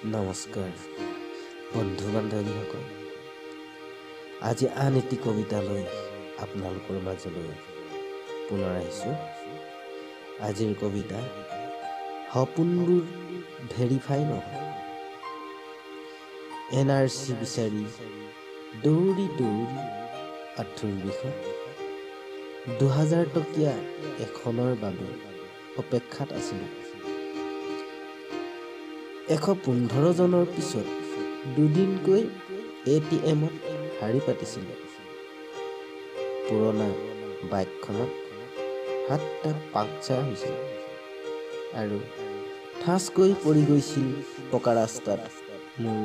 নমস্কাৰ বন্ধু বান্ধৱীসকল, আজি আন এটি কবিতা লৈ আপোনালোকৰ মাজলৈ পুনৰ আহিছোঁ। আজিৰ কবিতা সপোনবোৰ ভেৰিফাই নহয়। এন আৰ চি বিচাৰি দৌৰি দৌৰি আঁঠুৰ বিষত 2000 টকীয়া এখনৰ বাবে অপেক্ষাত আছিলোঁ। 115 জনৰ পিছত দুদিনকৈ এ টি এমত শাৰী পাতিছিলোঁ। পুৰণা বাইকখনত 7টা পাংচাৰ হৈছিল আৰু ঠাঁচকৈ পৰি গৈছিল পকা ৰাস্তাত মোৰ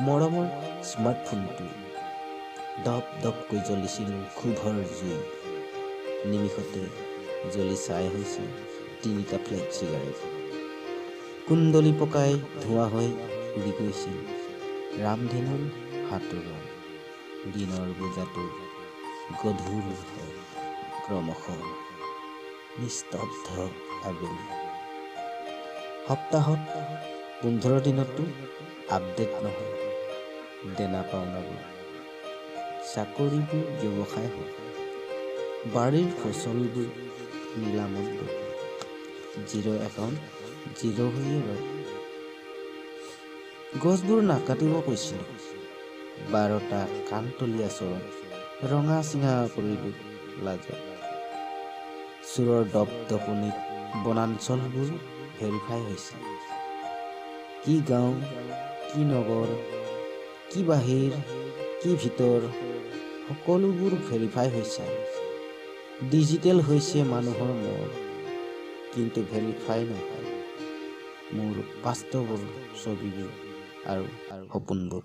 মৰমৰ স্মাৰ্টফোনটো। দপ দপকৈ জ্বলিছিল ক্ষোভৰ জুই। নিমিষতে জ্বলি ছাই হৈছিল 3টা ফ্লেট চিগাৰেট। কুণ্ডলী পকাই ধোঁৱা হৈ উৰি গৈছিল ৰামধেনুৰ হাতোৰং। দিনৰ বোজাটো গধুৰ হয় ক্ৰমশঃ। নিস্তব্ধ আবেলি। সপ্তাহত 15 দিনতো আপডেট নহয় দেনা পাওনাবোৰ। চাকৰিবোৰ ব্যৱসায় হ'ল, বাৰীৰ ফচলবোৰ নিলামত গ'ল, জিৰ' একাউণ্ট জিৰ' হৈয়ে ৰ'ল। গছবোৰ নাকাটিব কৈছিলোঁ, 12টা কাণতলীয়া চৰত ৰঙা চিঙা কৰিলোঁ লাজত। চোৰৰ দপদপনিত বনাঞ্চলবোৰ ভেৰিফাই হৈছে। কি গাঁও, কি নগৰ, কি বাহিৰ, কি ভিতৰ, সকলোবোৰ ভেৰিফাই হৈছে। ডিজিটেল হৈছে মানুহৰ মন, কিন্তু ভেৰিফাই নহয় মোৰ বাস্তৱৰ ছবিবোৰ আৰু সপোনবোৰ।